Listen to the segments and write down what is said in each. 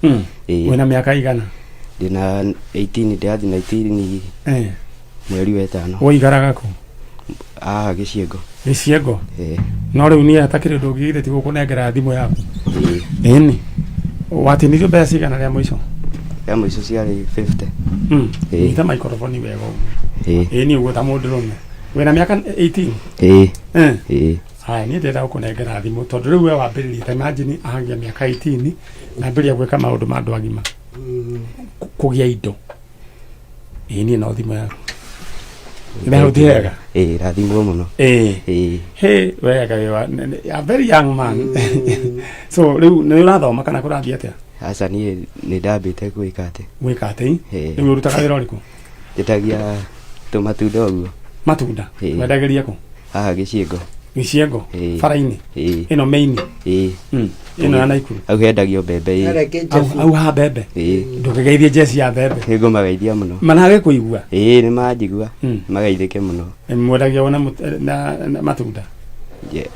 Ĩĩ. Wĩna mĩaka igana? Ndĩna 18, ndĩrathiĩ 19 mweri wa ĩtano. Woikaraga kũ? Haha Gĩciengo. Gĩciengo? Ĩĩ. No rĩu niĩ hatakĩrĩ ũndũ ũngĩ githĩ ti gũkũnengera thimũ yaku? Ĩĩ. Ĩni. Watinirio mbeca cigana rĩa mũico? Rĩa mũico ciarĩ 50. Ĩĩ. Nyita maikoroboni wega ũguo. Ĩĩ. Ĩni ũguo ta mũndũrũme. Wĩna mĩaka 18? Ĩĩ. Eh. Ĩĩ. Haya, niĩ ndĩrenda gũkũnengera thimũ tondũ rĩu we wambĩrĩria, ta imagine ahagĩa mĩaka 18 na ambĩrĩria gwĩka maũndũ ma andũ agima. Kũgĩa indo. Ĩĩ niĩ no thimũ yaku. Nĩ ti hega? Ĩĩ, rathimwo mũno. Ĩĩ. Ĩĩ. Hey, wega wĩ wa a very young man. So rĩu nĩ ũrathoma kana kũrathiĩ atĩa? Aca, niĩ nĩ ndambĩte gwĩka atĩ. Gwĩka atĩ? Ĩĩ. Rĩu ũrutaga wĩra ũrĩkũ? Njetagia tũmatunda ũguo. Matunda? Ĩĩ. Wendagĩria kũ? Haha Gĩciengo. Gĩciengo? Ĩĩ. Bara-inĩ? Ĩĩ. Ĩno main? Ĩĩ. Ĩno ya Naikuru? Hau hendagio mbembe ĩĩ. Areke Au Jeff. au ha mbembe? Ĩĩ. Ndũkĩgeithie njeci ya mbembe. Nĩngũmageithia mũno. Managĩkũigua? Ĩĩ, nĩ manjigua. Mageithĩke mũno. Mwendagia wona na matunda?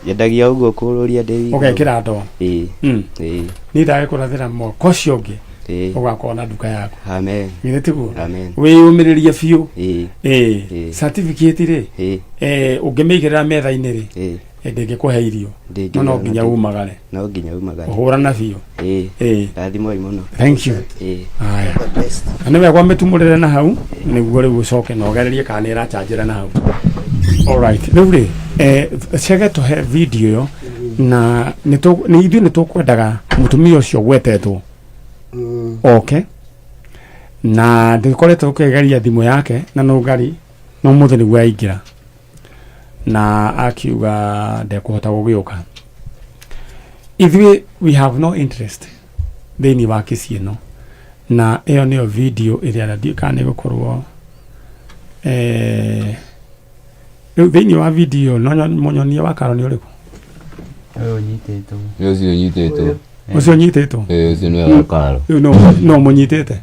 Nyendagia ũguo kũrũria ndĩ wiki. Ũgekĩra ndoo? Ĩĩ. Ĩĩ. Niĩ ndagĩkũrathĩra mwaka ũcio ũngĩ Ĩĩ. ũgakorwo na nduka yaku. Amen. Githĩ tiguo? Amen. Wĩyũmĩrĩrie biũ. Ĩĩ. Ĩĩ. Ĩĩ. Certificate rĩ, Ĩĩ. Ũngĩmĩigĩrĩra metha-inĩ rĩ, Ĩĩ. ndĩngĩkũhe irio. Ndĩngĩ- No no nginya umagare. No nginya umagare. Ũhũrana biũ. Ĩĩ. Ĩĩ. Rathimwoi mũno. Thank you. Ĩĩ. Haya. The best. Na nĩ wega ũmĩtumũrĩre na hau nĩguo rĩu ũcoke na ũgererie kana nĩ ĩrachanjĩra na hau. Alright. Rĩu rĩ, cege tũhe video ĩyo na nĩ ithuĩ nĩ tũkwendaga mũtumia ũcio ũgwetetwo oke na ndĩkoretwo ũkĩgeria thimũ yake na no ngari no mũthĩ nĩguo yaingĩra na akiuga ndekũhota gũgĩũka. Ithuĩ we have no interest thĩinĩ wa kesi ĩno, na ĩyo nĩyo video ĩrĩa na ndiũĩ kana nĩ ĩgũkorwo rĩu thĩinĩ wa video no mũnyonie wa karo nĩ ũrĩkũ? Ũyũ ũnyitĩtwo. Nĩ ũcio ũnyitĩtwo. Ũcio ũnyitĩtwo? Ĩĩ, ũcio nĩwe wa karo. Rĩu no mũnyitĩte?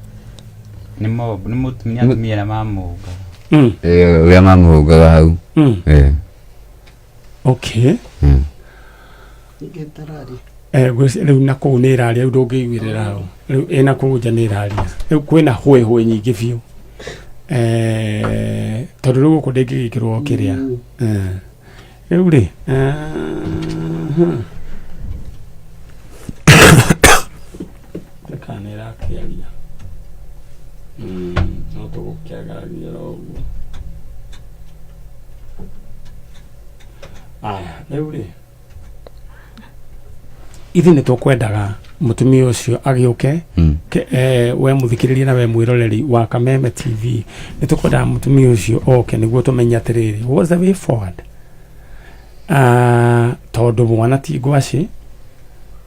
Nĩ mob, nĩ mũtumia atumia arĩa mamũhũngaga. Ĩĩ, ũrĩa mamũhũngaga hau. Ĩĩ. Okay. Ningĩ tarari. Rĩu na kũu nĩ ĩraria, rĩu ndũngĩiguĩrĩra hau. Rĩu ĩna kũu nja nĩ ĩraria. Rĩu kwĩna hũĩ hũĩ nyingĩ biũ. Tondũ rĩu gũkũ ndĩngĩgĩkĩrwo kĩrĩa. Rĩu rĩ, Kana nĩ ĩrakĩaria. No tũgũkĩagaragia oro ũguo. Aya, rĩu rĩ, ithuĩ nĩ tũkwendaga mũtumia ũcio agĩũke. We mũthikĩrĩria na we mwĩroreri wa Kameme TV, nĩ tũkwendaga mũtumia ũcio oke nĩguo tũmenye atĩrĩrĩ, what's the way forward? Tondũ mwana ti ngwacĩ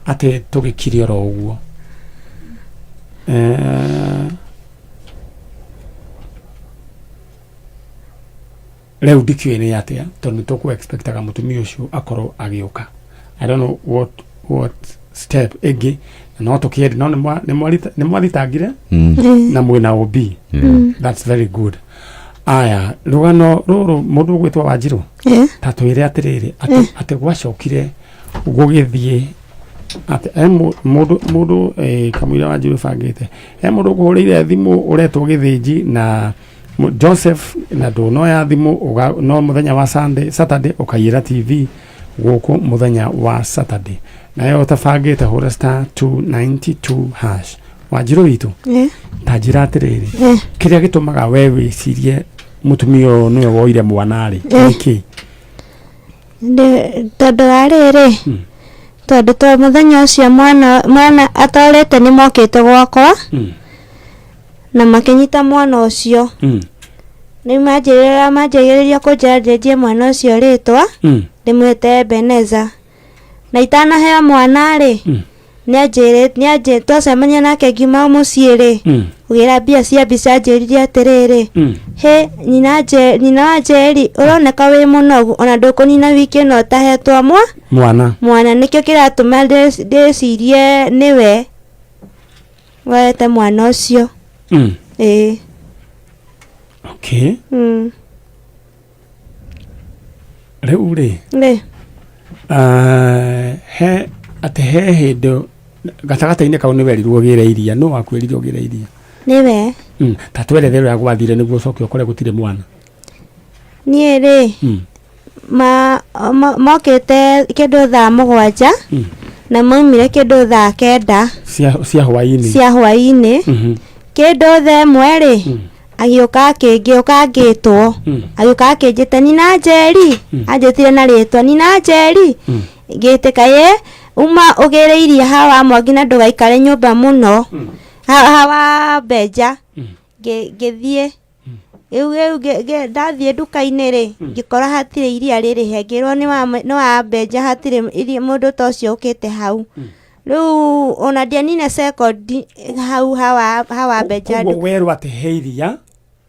atĩ tũgĩkire oro ũguo. Rĩu ndikĩũĩ nĩ atĩa tondũ nĩ tũkũ expectaga mũtumia ũcio akorwo agĩũka. I don't know what step ĩngĩ na no tũkĩende, no nĩ mwathitangire na mwĩna OB. That's very good. Aya, rũgano rũrũ mũndũ ũgwĩtwo Wanjirũ, ta twĩre atĩrĩrĩ, atĩ gwacokire gũgĩthiĩ atĩ he mũndũ kamũira Wanjirũ ĩbangĩte, he mũndũ ũkũhũrĩire thimũ ũretwo Gĩthĩnji na Joseph na ndũnoya thimũ no mũthenya wa Sunday, Saturday ũkaiyĩra TV gũkũ mũthenya wa Saturday nayo ũtabangĩte hũra star 292 hash. Wanjirũ witũ, ta njĩra atĩrĩrĩ, kĩrĩa gĩtũmaga we wĩcirie mũtumia ũyũ nĩwe woire mwana rĩ, nĩkĩ? Tondũ wa rĩrĩ, tondũ to mũthenya ũcio mwana atorĩte nĩ mokĩte gwakwa na makĩnyita mwana ũcio. Rĩu manjĩrĩria kũnjĩra njenjie mwana ũcio rĩtwa, ndĩmwĩte Ebeneza. Na itanaheo mwana rĩ, twacemania nake ngiuma mũciĩ rĩ, kũgĩra mbia cia mbica anjĩrire atĩrĩrĩ, hĩ nyina wa Njeri, ũroneka wĩ mũnogu ona ndũkũnina wiki ĩno ũtahetwo mwana. Mwana nĩkĩo kĩratũma ndĩcirie nĩwe woete mwana ũcio. Ĩĩ. Okay. Rĩu rĩ, Rĩ. He atĩ he hĩndĩ Gatagatĩ-inĩ kau nĩ werirwo ũgĩre iria, no wakwĩrire ũgĩre iria? Nĩwe. Ta twerethere ũrĩa gwathire nĩguo ũcoke ũkore gũtirĩ mwana. Niĩ rĩ, mokĩte kĩndũ thaa 7 na maumire kĩndũ thaa 9 cia hwaĩ-inĩ. Cia hwaĩ-inĩ. Kĩndũ thaa 1 rĩ, agĩũka akĩngĩũka ngĩtwo, agĩũka akĩnjĩta Nina Njeri, anjĩtire na rĩtwa Nina Njeri. Ngĩtĩka ye uma ũgĩre iria hawa Mwangi na ndũgaikare nyũmba mũno, hawa Mbenja. Ngĩthiĩ rĩu ndathiĩ nduka-inĩ rĩ, ngĩkora hatirĩ iria rĩrĩhe, ngĩrwo nĩ wa Mbenja, hatirĩ iria mũndũ ta ũcio ũkĩte hau. Rĩu ona ndianina sekondi hau hawa Mbenja. Koguo werwo atĩ he iria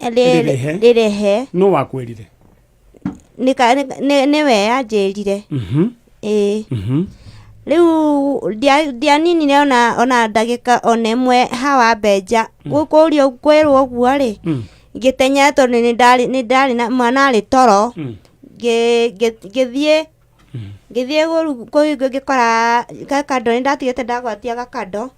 rĩrĩhe, rĩrĩhe. No wakwĩrire? Nĩwe anjĩrire. Ĩĩ. Rĩu ndianinire ona ndagĩka ona ĩmwe hawa Mbenja. Kũrio kwĩrwo ũguo rĩ, ngĩteng'era tondũ nĩ ndarĩ na mwana arĩ toro. Ngĩthiĩ kũhingo, ngĩkora gakando nĩ ndatigĩte ndagwatia gakando.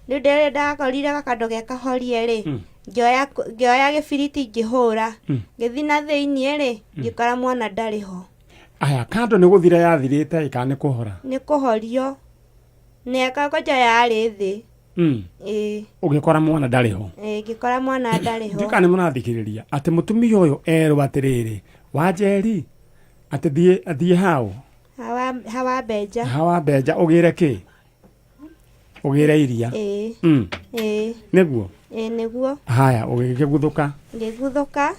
Rĩu ndĩrĩ ndakorire gakando ge kahorie rĩ, ngĩoya gĩbiriti ngĩhũra, ngĩthiĩ na thĩiniĩ rĩ, ngĩkora mwana ndarĩ ho. Aya, kando nĩ gũthira yathirĩte kana nĩ kũhora? Nĩ kũhorio, nĩ kwanja yarĩ thĩ. Ĩĩ. Ũgĩkora mwana ndarĩ ho? Ĩĩ, ngĩkora mwana ndarĩ ho. Ndiũĩ kana nĩ mũrathikĩrĩria atĩ mũtumia ũyũ erwo atĩrĩrĩ, Wanjeri, atĩ thiĩ hau hawa Mbenja. Hawa Mbenja ũgĩre kĩ? Ũgĩre iria. Ĩĩ. Ĩĩ. Nĩguo? Ĩĩ, nĩguo. Haya, ũgĩkĩguthũka. Ngĩguthũka.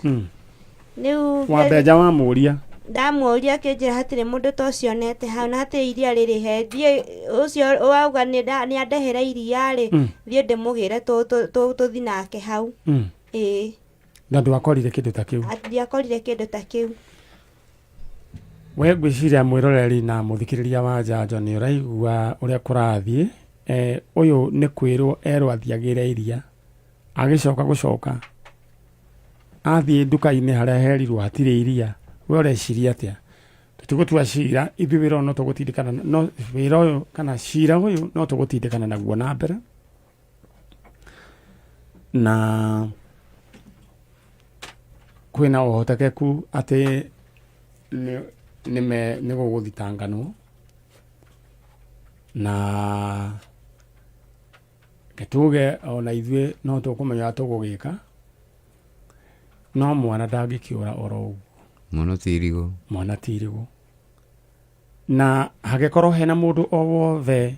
Rĩu Wa Mbenja wamũria? Ndamũria, akĩnjĩra hatirĩ mũndũ ta ũcio onete hau na hatirĩ iria rĩrĩhe. Thiĩ ũcio wauga nĩ andehera iria rĩ, thiĩ ndĩmũgĩre tũthiĩ nake hau. Ĩĩ. Na ndwakorire kĩndũ ta kĩu? Ndiakorire kĩndũ ta kĩu. We ngwĩciria mwĩroreri na mũthikĩrĩria wa Njanjo nĩ ũraigua ũrĩa kũrathiĩ. Ũyũ nĩ kwĩrwo erwo athiĩ iria, agĩcoka gũcoka athiĩ nduka-inĩ harĩa herirwo hatirĩ iria. We ũreciria atĩa? Tũtigũtua cira ithuĩ, wĩra ũyũ no tũgũtindĩkana, no wĩra ũyũ kana cira ũyũ no tũgũtindĩkana naguo na mbere, na kwĩna ũhotekeku atĩ nĩ gũgũthitanganwo na tuge ona ithuĩ no tũkũmenya ũrĩa tũgũgĩka, no mwana ndangĩkĩũra oro ũguo. Mwana ti irigũ. Mwana ti irigũ. Na hangĩkorwo hena mũndũ o wothe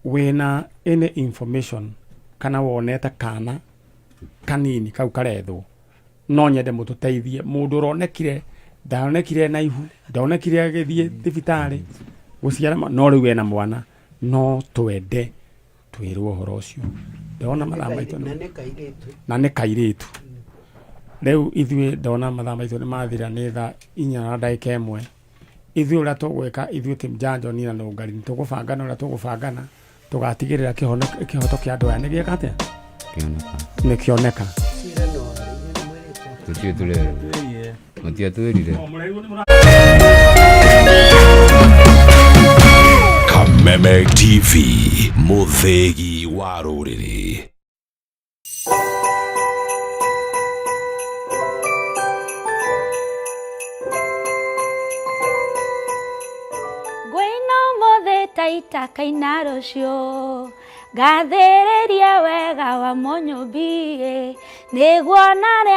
wĩna any information kana wonete kana kanini kau karethwo, no nyende mũtũteithie. Mũndũ ũronekire, ndaonekire na ihu, ndaonekire agĩthiĩ thibitarĩ gũciara, no rĩu ena mwana, no twende twĩrwo ũhoro ũcio. Ndona mathaa maitũ na nĩ kairĩtu. Na nĩ kairĩtu. Rĩu ithuĩ ndona mathaa maitũ nĩ mathira, nĩ thaa 4:01. Ithuĩ ũrĩa tũgwĩka, ithuĩ team Njanjo, niĩ na Nũngari, nĩ tũgũbangana ũrĩa tũgũbangana tũgatigĩrĩra kĩhoto kĩa andũ aya nĩ gĩeka atĩa? Kĩoneka. Nĩ kĩoneka. Cira no inyuĩ nĩ mwĩrĩtwo? Tũtirĩ tũrerwo, matiatwĩrire. Kameme TV, mũthĩgi wa rũrĩrĩ. Ngwĩna ũmũthĩ ta itakaina rũciũ, ngathĩrĩria wega wa Mũnyũmbi, nĩguo narĩa.